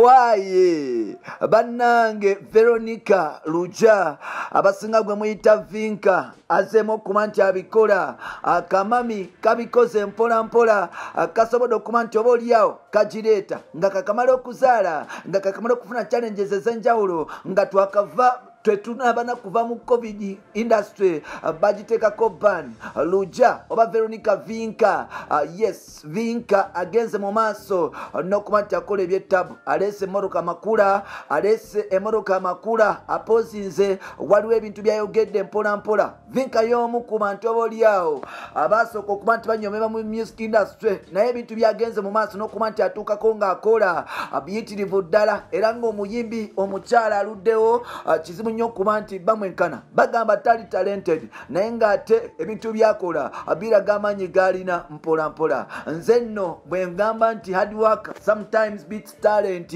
Owaye bannange Veronica Luja abasinga gwe muyita Vinka azemu okuba nti abikola akamami kabikoze mpola mpola kasobodde okuba nti oba oliawo kagireeta nga kakamala okuzaala nga kakamala okufuna challenges ez'enjawulo nga twakava twetunabana kuva mu COVID industry bagitekako ban. Luja oba Veronica Vinka, yes Vinka agenze mu maaso n'okuba nti akola ebyettabu, aleese emmotoka makula, aleese emmotoka makula, apozinze, waliwo ebintu byayogedde mpola mpola. Vinka y'omu ku bantu oba oliawo abaasooka okuba nti banyomebwa mu music industry, naye ebintu byagenze mu maaso n'okuba nti atuukako ng'akola biyitirivu ddala, era ng'omuyimbi omukyala aluddewo kizibu nnyo okuba nti bamwenkana bagamba tali talented, naye ng'ate ebintu byakola biraga amaanyi g'alina mpola mpola. Nze nno bwe ngamba nti hard work sometimes beats talent,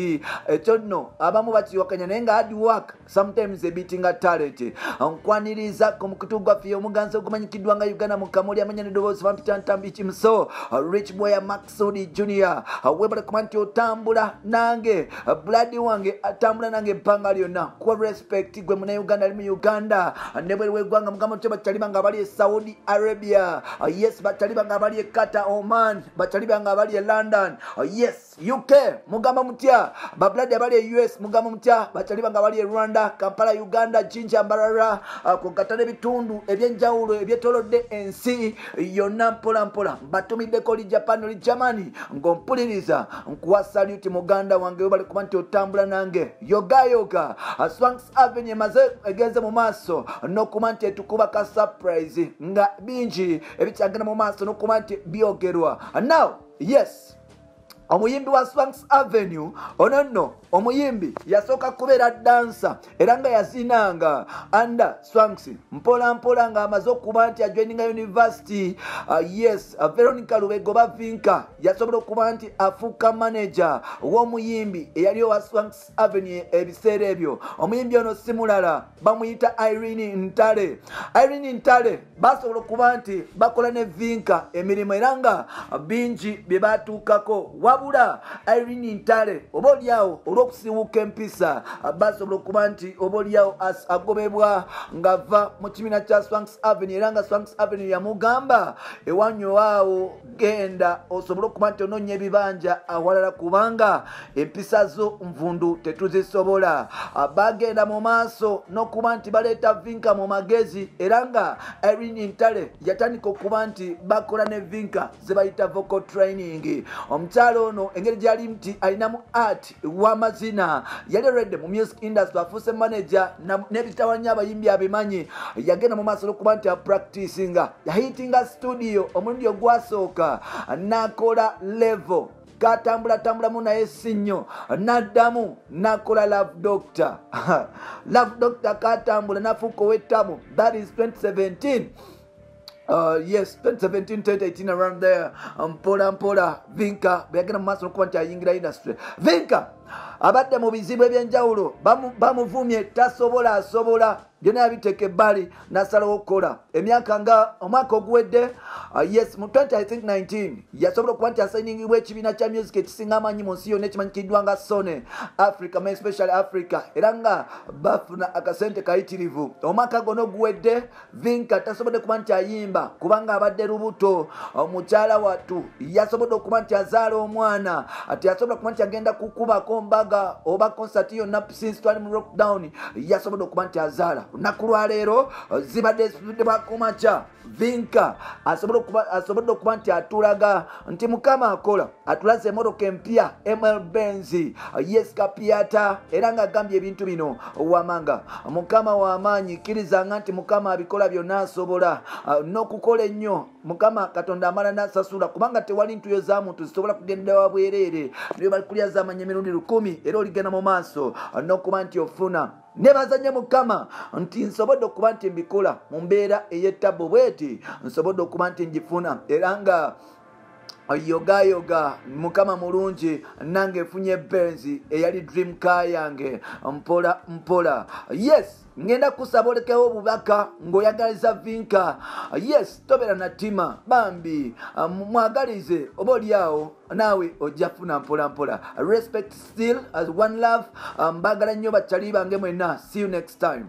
ekyo nno abamu bakiwakanya, naye nga hard work sometimes ebeatinga talent. Nkwaniriza ku mukutu gwaffe omuganzi ogumanyikiddwa nga Uganda mu Kamuli, amanya n'eddoboozi bampita Ntambi Kimuso, Rich Boy Maxudi Junior. Webale kuba nti otambula nange, blood wange atambula nange ebbanga lyonna. Kuwa respect gwe munnayuganda ali mu Uganda ne bweru w'eggwanga, mugamba nti bakyali bange abali e Saudi Arabia, yes bakyali bange abali e Qatar, Oman, bakyali bange abali e London, yes UK, mugamba mutya babladi abali e US, mugamba mutya bakyali bange abali e Rwanda, Kampala, Uganda, Jinja, Mbarara, kugatta n'ebitundu ebyenjawulo ebyetolodde ensi yonna mpola mpola. Mbatumiddeko oli Japan, oli Germany, ng'ompuliriza nkuwa salute muganda wange, webale kuba nti otambula nange. Yoga yoga Swanks Avenue emaze egenze mu maaso n'okuba nti etukuba ka surprise nga bingi ebikyagenda mu maaso n'okuba nti byogerwa. Now yes, omuyimbi wa Swanks Avenue ono nno omuyimbi yasooka kubeera dansa era nga yazinanga under Swanks mpola mpola ng'amaze okuba nti ajoininga university. Yes Veronica Lubego Vinka yasobola okuba nti afuuka manager w'omuyimbi eyali owa Swanks Avenue ebiseera ebyo. Omuyimbi ono si mulala, bamuyita Irene Ntale. Irene Ntale basobola okuba nti bakola ne Vinka emirimu era nga bingi bye batuukako. Wabula Irene Ntale oba oliawo olw'okusiiwuuka empisa basobola okuba nti oba oliawo agobebwa ng'ava mu kibiina kya Swanks Avenue, era nga Swanks Avenue yamugamba ewanyowaawo genda osobole okuba nti onoonya ebibanja awalala kubanga empisa zo nvundu tetuzisobola. Bagenda mu maaso n'okuba nti baleeta Vinka mu magezi, era nga Irene Ntale yatandika okuba nti bakola ne Vinka ze bayita vocal training. Omukyala ono engeri gyali nti alinamu art w'amazina, yali already mu music industry, afuuse manager n'ebitawanya abayimbi abimanyi. Yagenda mu maaso n'okuba nti apracticinga, yahitinga studio omulundi ogwasooka n'akola level katambulatambulamu naye si nnyo, n'addamu n'akola Love Doctor. Love Doctor katambula n'afuuka ow'ettamu, that is 2017. Yes 2017 2018 around there. Mpola mpola Vinka bwe yagenda mu maaso n'okuba nti ayingira industry. Vinka abadde mu bizibu ebyenjawulo, bamuvumye tasobola asobola byonna yabiteeka ebbali n'asalawo okukola. Emyaka nga omwaka oguwedde, yes mu 2019 yasobola okuba nti asayiningibwa ekibiina kya music ekisinga amaanyi mu nsi yonna ekimanyikiddwa nga Sony Africa, especially Africa, era nga bafuna akasente kayitirivu. Omwaka gwonna oguwedde Vinka tasobodde kuba nti ayimba kubanga abadde lubuto. Omukyala wattu yasobodde okuba nti azaala omwana, teyasobola kuba nti agenda kukubako mbaga oba concert yonna since twali mu lockdown. Yasobodde okuba nti azaala. Olunaku lwaleero zibadde bwakumakya, Vinka asobodde okuba nti atulaga nti Mukama akola, atulaze emmotoka empya ML Benz, yes Kapiata, era ng'agambye ebintu bino wamanga. Mukama w'amaanyi, kkirizanga nti Mukama abikola byonna, asobola n'okukola ennyo. Mukama Katonda amala n'asasula, kubanga tewali ntuyo za muntu zisobola kugendera wabwereere, naye bali kulya z'amanya emirundi 1000, era oligenda mu maaso n'okuba nti ofuna. Nebaza nnyo Mukama nti nsobodde okuba nti mbikola mu mbeera ey'ettabu bweti, nsobodde okuba nti ngifuna, era nga yoga yoga Mukama mulungi, nange nfunye Benz eyali dream car yange mpola mpola. Yes. Ngenda kusaba olekewo obubaka ng'oyagaliza Vinka. Yes, tobeera na ttima bambi, mwagalize, oba oliawo naawe ojja funa mpola mpola. Respect still as one love. Mbagala nnyo bakyali bange mwenna. See you next time.